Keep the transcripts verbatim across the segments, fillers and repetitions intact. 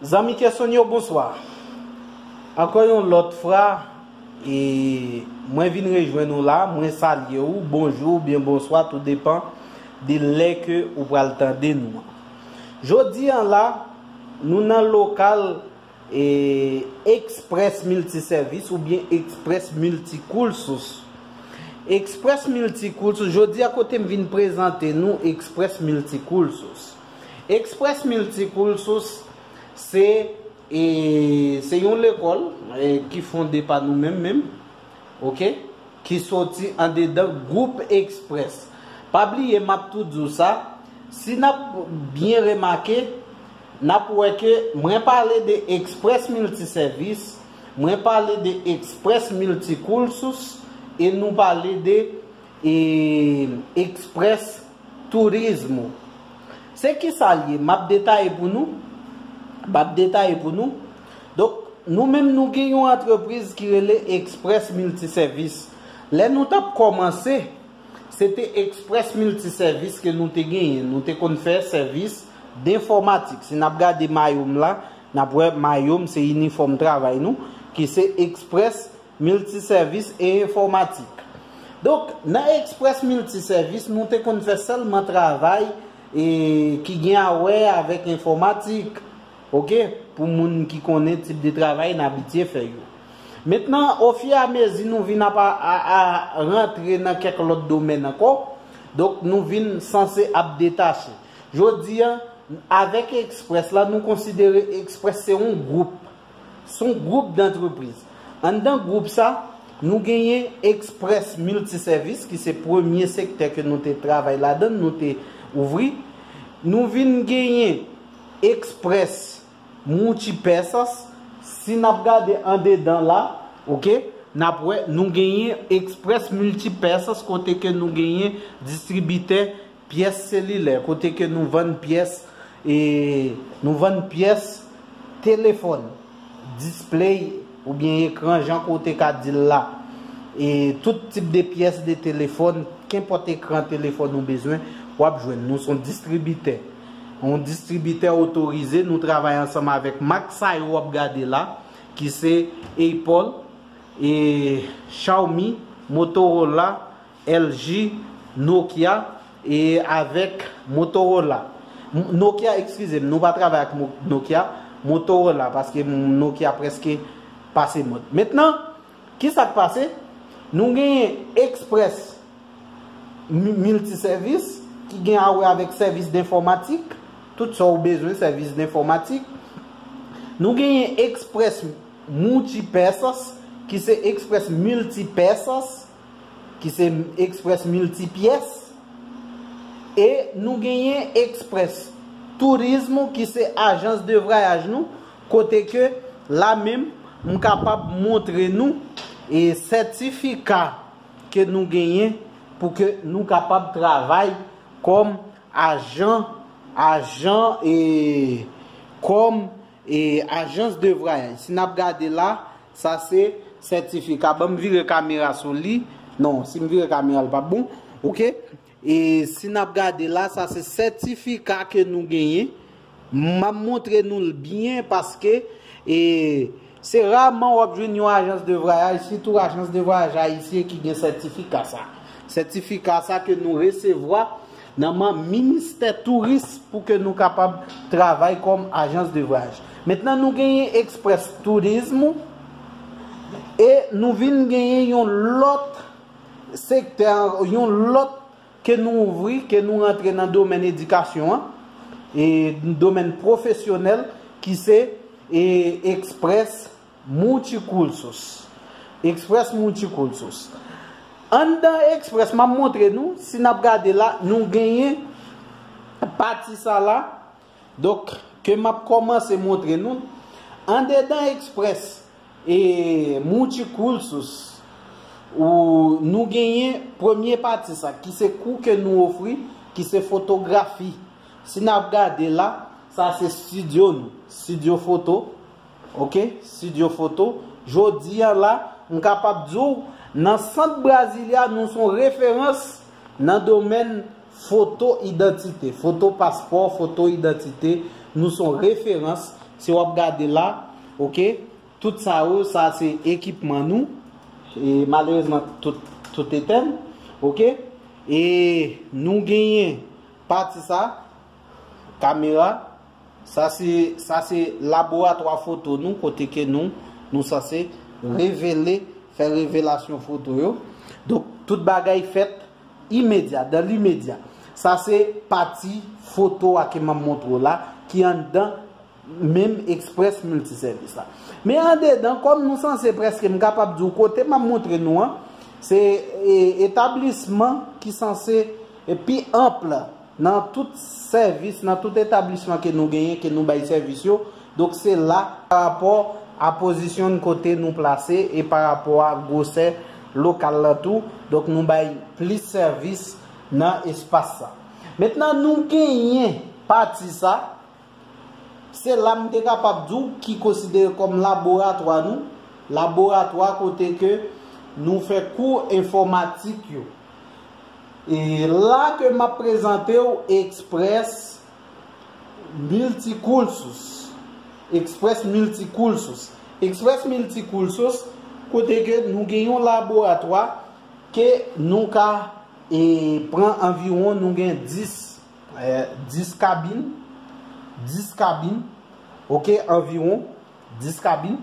Zanmi Kesonyo, bonswa. Ankò yon lòt fwa, e mwen vin rejwenn ou la, mwen salye ou, bonjou oubyen bonswa, tou depan de lè ke ou pral tande nou an. Jodi an la, nou nan lokal e Express Multiservice oubyen Express Multicoolsource. Express Multicoolsource, jodi a kote m vin prezante nou Express Multicoolsource. Express Multicoolsource, se, e, se yon lekòl, e, ki fonde pa nou menm menm, oke, ki soti andedan gwoup Express. Pa bliye, m ap tou di w sa, si n ap byen remake, n ap wè ke mwen pale de Express Multiservice, mwen pale de Express Multicoolsource, e nou pale de, e, Express Turismo. Se ki sa l ye? M ap detaye pou nou. M ap detaye pou nou. Donk, nou menm nou gen yon antrepriz ki rele Express Multiservice. Lè nou t ap kòmanse, se te Express Multiservice ke nou te genyen. Nou te konn fè sèvis denfòmatik. Si n ap gade mayo m la, n ap wè mayo m se inifòm travay nou, ki se Express Multiservice e Informatique. Donk, nan Express Multiservice, nou te konn fè sèlman travay e ki gen a wè avèk enfòmatik. Oke? Pou moun ki konnen tip de travay n abitye fè yo. Mentnan, ofiramezi nou vin ap a, a, a rantre nan kèk lòt domèn ankò, donk nou vin sanse ap detache. Jodi a, avèk Express la, nou konsidere Express se yon gwoup. Se yon gwoup dantrepriz. Anndan gwoup sa, nou genyen Express Multiservice, ki se premye sektè ke nou te travay ladan, nou te ouvri. Nou vin genyen Express Multipeças. Si n ap gade andedan la, oke, n ap wè nou genyen Express Multipeças, kote ke nou genyen distribitè pyès selilè, kote ke nou vann pyès, e nou vann pyès telefòn, display oubyen ekran, jan ke w te ka di l la. E tout tip de pyès de telefòn, kenpòt ekran telefòn ou bezwen, w ap jwenn. Nou se yon distribitè. Yon distribitè otorize, nou travay ansanm avèk mak sa yo w ap gade la, ki se Apple, e Xiaomi, Motorola, L G, Nokia, e avèk Motorola. M-, Nokia, eskize m, nou pa travay ak Mo-, Nokia, Motorola, paske m-, Nokia prèske pase mòd. Mentnan, ki sa k pase? Nou genyen Express Mi-, Multiservice, ki gen a wè avèk sèvis denfòmatik, tout sa w bezwen, sèvis denfòmatik. Nou genyen Express Multipeças, ki se Express Multipeças, ki se Express Multipyès. E nou genyen Express Turismo, ki se ajans de vwayaj nou, kote ke la menm, m kapab montre nou e sètifika ke nou genyen pou ke nou kapab travay kòm ajan, ajan e kòm e ajans de vwayaj. Si n ap gade la, sa se sètifika. Ban m vire kamera sou li. Non, si m vire kamera, l p ap bon. Oke? E si n ap gade la, sa se sètifika ke nou genyen. M ap montre nou l byen paske e se raman w ap jwenn yon ajans de vwayaj, sitou ajans de vwayaj ayisyen ki gen sètifika sa. Sètifika sa ke nou resevwa nan men ministè touris pou ke nou kapab travay kòm ajans de vwayaj. Mentnan nou genyen Express Turismo e nou vin genyen yon lòt sektè, yon lòt ke nou ouvri, ke nou rantre nan domèn edikasyon an, e domèn pwofesyonèl, ki se e Express Multicoursos. Express Multicoursos. Anndan Express, m ap montre nou, si n ap gade la, nou genyen pati sa la. Donk, ke m ap kòmanse montre nou. Andedan Express e Multicoursos, ou, nou genyen premye pati sa, ki se kou ke nou ofri, ki se fotografi. Si n ap gade la, sa se estidyo nou, estidyo foto. Oke, estidyo foto. Jodi a la, m kapab di w, nan sant Brasilia, nou se yon referans nan domèn foto idantite, foto paspò, foto idantite, nou se yon referans. Si w ap gade la, oke, tout sa yo, sa se ekipman nou. E malerezman, tout, tout etèn, oke. E nou genyen pati sa, kamera. Sa se, sa se laboratwa foto nou, kote ke nou, nou sanse revele, fè revelasyon foto yo. Donk, tout bagay fèt imedya, dans l'immédiat. Sa se pati foto a ke m ap montre w la, ki anndan menm Express Multiservice la. Men andedan, kòm nou sanse prèske, m kapab di w kote m ap montre nou an, se, e, etablisman ki sanse, e, pi anp nan tout sèvis, nan tout etablisman ke nou genyen, ke nou bay sèvis yo. Donk, se la, pa rapò a pozisyon kote nou plase e pa rapò a gwosè lokal la tou. Donk, nou bay plis sèvis nan espas sa. Mentnan, nou genyen pati sa. Se la m te kapab di w ki konsidere kòm laboratwa nou, laboratwa kote ke nou fè kou enfòmatik yo. E la ke m ap prezante w Express Multicursus. Express Multicursus. Express Multicursus, kote ke nou gen yon laboratwa ke nou ka, e, pran anviwon, nou gen dis, e, dis kabin, dis kabin, oke, anviwon dis kabin,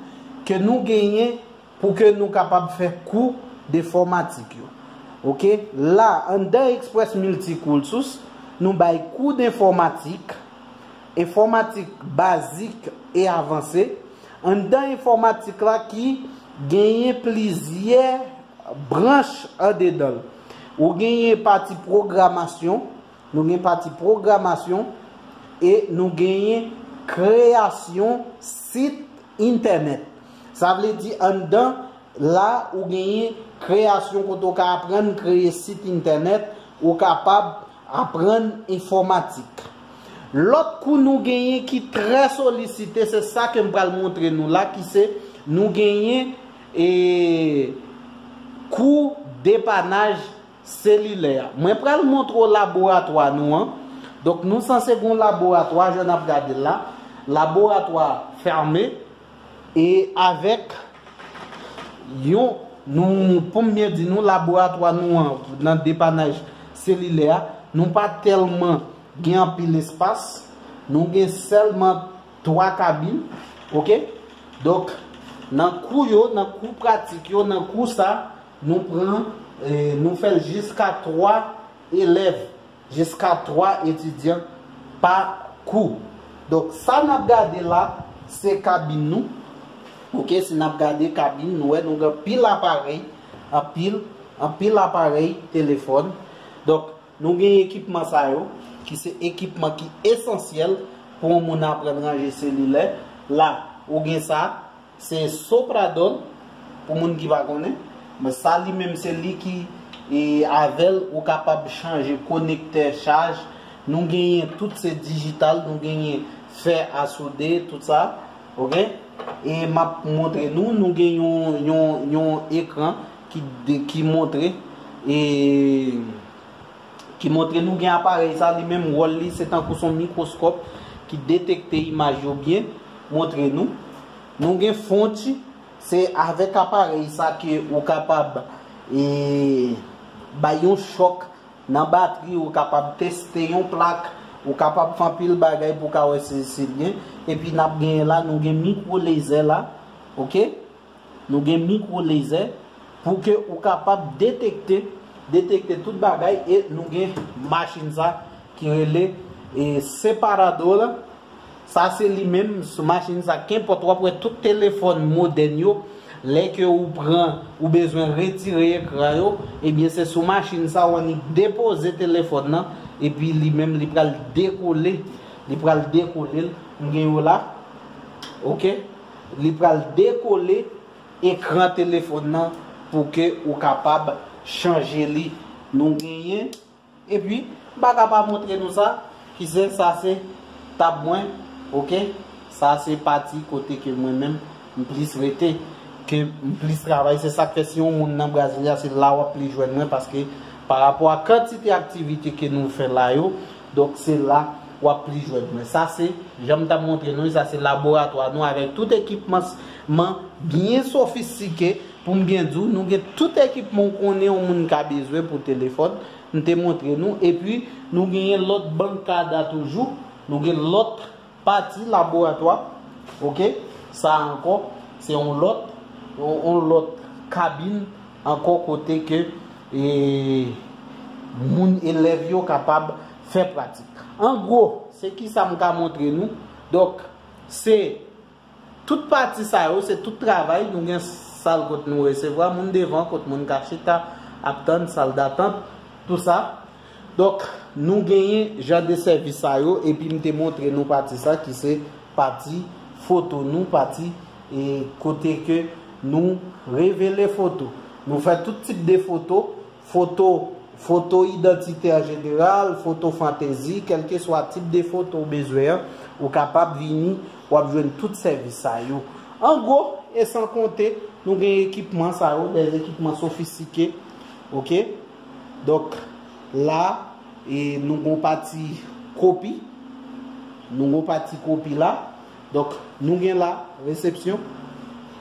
ke nou genyen pou ke nou kapab fè kou denfòmatik yo. Oke, la, anndan Express Multicursus, nou bay kou denfòmatik, enfòmatik bazik e avanse. Anndan enfòmatik la ki genyen plizyè branch andedan l. Ou genyen pati pwogramasyon, nou gen pati pwogramasyon e nou genyen kreyasyon sit entènèt. Sa vle di anndan la ou genyen kreyasyon kote w ka aprann kreye sit entènèt, ou kapab aprann enfòmatik. Lòt kou nou genyen ki trè solisite, se sa ke m pral montre nou la, ki se nou genyen, e, kou depanaj selilè a. Mwen pral montre w laboratwa nou an. Donk, nou sanse gen yon laboratwa, jan n ap gade l la. Laboratwa fèmen e avèk yon, nou, pou m byen di nou, laboratwa nou an nan depanaj selilè a, nou pa tèlman gen anpil espas. Nou gen sèlman twa kabin, oke? Donk, nan kou yo, nan kou pratik yo, nan kou sa, nou pran, e, nou fè l jiska twa elèv, jiska twa etidyan pa kou. Donk, sa n ap gade la, se kabin nou. Oke, si n ap gade kabin, nou wè nou gen anpil aparèy, anpil, anpil aparèy telefòn. Donk, nou gen ekipman sa yo, ki se ekipman ki esansyèl pou yon moun aprann ranje selilè. La, ou gen sa, se Sopradol, pou moun ki pa konnen. Men sa li menm se li ki, e, avè l ou kapab chanje konektè chaj. Nou genyen tout se dijital, nou genyen fè a soude, tout sa. Oke? E m ap montre nou, nou gen yon, yon, yon ekran ki, de, ki montre, e, ki montre nou gen aparèy sa, li menm wòl li se tankou son mikwoskòp ki detekte imaj yo byen, montre nou. Nou gen fonti, se avèk aparèy sa ke ou kapab, e, bay yon chòk nan batri, ou kapab teste yon plak, ou kapab fè anpil bagay pou w ka wè si, si l byen. Epi n ap genyen la, nou gen mikwo lezè la, oke? Nou gen mikwo lezè pou ke ou kapab detekte, detekte tout bagay. E nou gen machin sa ki rele, e, separadò la. Sa se li menm, sou machin sa, kenpòt w ap wè tout telefòn modèn yo, lè ke ou pran, ou bezwen retire ekran yo, ebyen se sou machin sa w annik depoze telefòn nan, epi li menm li pral dekole, li pral dekole l. M gen yo la, oke? Li pral dekole ekran telefòn nan pou ke ou kapab chanje li. Nou genyen, epi m pa ka pa montre nou sa, ki se, sa se tab mwen, oke? Sa se pati kote ke mwen menm m plis rete, ke m plis travay. Se sa k fè si yon moun nan Brasilia, se la w ap plis jwenn mwen, paske pa rapò a kantite aktivite ke nou fè la yo, donk se la w ap plis jwenn mwen. Sa se, jan m t ap montre nou, sa se laboratwa nou avèk tout ekipman byen sofistike. Pou m byen di w, nou gen tout ekipman w konnen yon moun ka bezwen pou telefòn. M te montre nou. Epi, nou genyen lòt bann kada toujou. Nou gen lòt pati laboratwa. Oke? Sa ankò, se yon lòt, yon, yon lòt kabin ankò kote ke, e, moun, elèv yo kapab fè pratik. An gwo, se ki sa m ka montre nou. Donk, se tout pati sa yo, se tout travay. Nou gen sal kot nou resevwa moun devan, kot moun ka chita, ap tann, sal datant, tou sa. Donk, nou genyen jan de sèvis sa yo, epi m te montre nou pati sa ki se pati foto nou, pati, e, kote ke nou revele foto. Nou fè tout tip de foto, foto, foto idantitè an jeneral, foto fantezi, kèlkeswa tip de foto ou bezwen an, ou kapab vini, w ap jwenn tout sèvis sa yo. An gwo, e san konte, nou gen ekipman sa yo, de ekipman sofistike, oke? Donk, la, e nou gon pati kopi, nou gon pati kopi la. Donk, nou gen la resepsyon,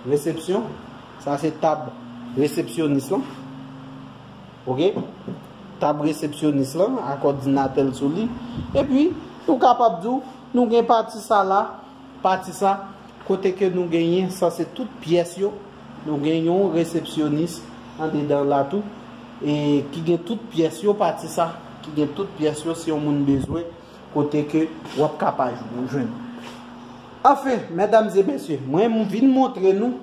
resepsyon, sa se tab resepsyonis lan. Oke? Tab resepsyonis lan ak òdinatè l sou li. Epi, nou kapab di w, nou gen pati sa la, pati sa, kote ke nou genyen, sa se tout pyès yo. Nou gen yon resepsyonis andedan la tou, e ki gen tout pyès yo, pati sa, ki gen tout pyès yo, si yon moun bezwen, kote ke w ap kapab jwenn. Anfen, medam e mesye, mwen m vin montre nou,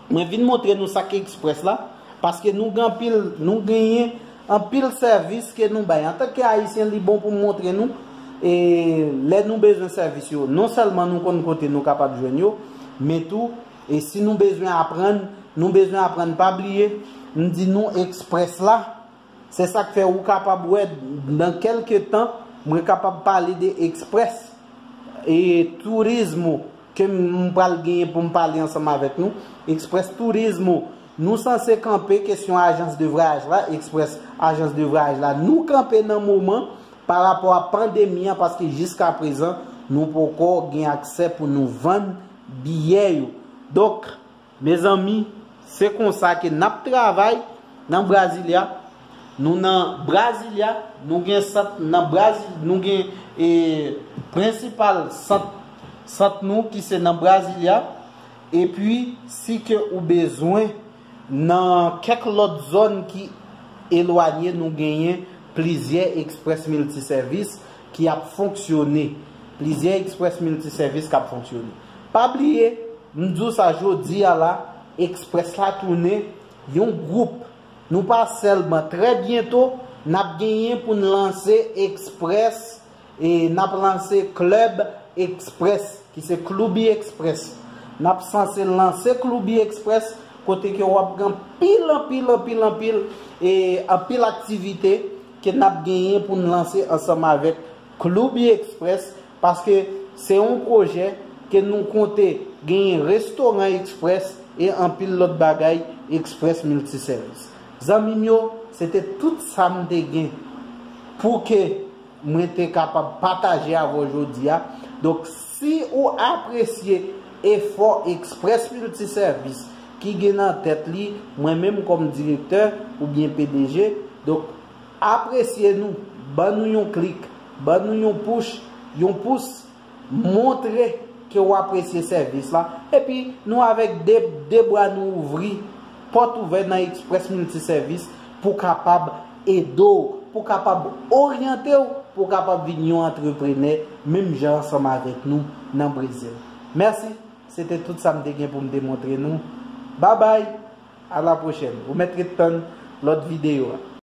mwen vin montre nou sa k eksprès la, paske nou gen anpil, nou genyen anpil sèvis ke nou bay. Antanke Ayisyen, li bon pou m montre nou, e lè nou bezwen sèvis yo, non sèlman nou konn kote nou kapab jwenn yo, men tou, e si nou bezwen aprann, nou bezwen aprann, pa bliye, m di nou eksprès la, se sa k fè ou kapab wè, nan kèlke tan, mwen kapab pale de eksprès e tourismo ke m pral genyen pou m pale ansanm avèk nou. Eksprès tourismo, nou sanse kanpe kesyon ajans de vwayaj la, eksprès ajans de vwayaj la. Nou kanpe nan moman pa rapò a pandemi an, paske jiska prezan, nou poko gen aksè pou nou vann biyè yo. Donk, mezanmi, se konsa ke n ap travay nan Brasilia. Nou nan Brasilia, nou gen sant nan Brasilia, nou gen, e, prensipal sant, sant nou ki se nan Brasilia. Epi, si ke ou bezwen nan kèk lòt zòn ki elwanye, nou genyen plizyè eksprès miltisèvis ki ap fonksyone. Plizyè eksprès miltisèvis k ap fonksyone. Pa bliye, m di w sa jodi a la, eksprès la tounen yon gwoup. Nou pa sèlman, trè byento, n ap genyen pou n lanse eksprès, e n ap lanse klèb eksprès, ki se Klubi Eksprès. N ap sanse lanse Klubi Eksprès, kote ke w ap gen anpil, anpil, anpil, anpil, e anpil aktivite ke n ap genyen pou n lanse ansanm avèk Klubi Eksprès, paske se yon pwojè ke nou konte genyen restoran eksprès e anpil lòt bagay eksprès miltisèvis. Zanmi m yo, se te tout sa m te gen pou ke mwen te kapab pataje avè w jodi a. Donk, si ou apresye efò eksprès miltisèvis ki gen nan tèt li, mwen menm kòm direktè oubyen P D G, donk, apresye nou, ban nou yon klik, ban nou yon pouch, yon pous, montre ke w apresye sèvis la, epi nou avèk de, de bra nou ouvri, pòt ouvè nan Eksprès Miltisèvis pou kapab ede w, pou kapab oryante w, pou w kapab vin yon antreprenè, menm jan ansanm avèk nou nan Brezil. Mèsi, se te tout sa m te gen pou m te montre nou. Babay, a la pwochèn. Ou mèt ret tann lòt videyo a.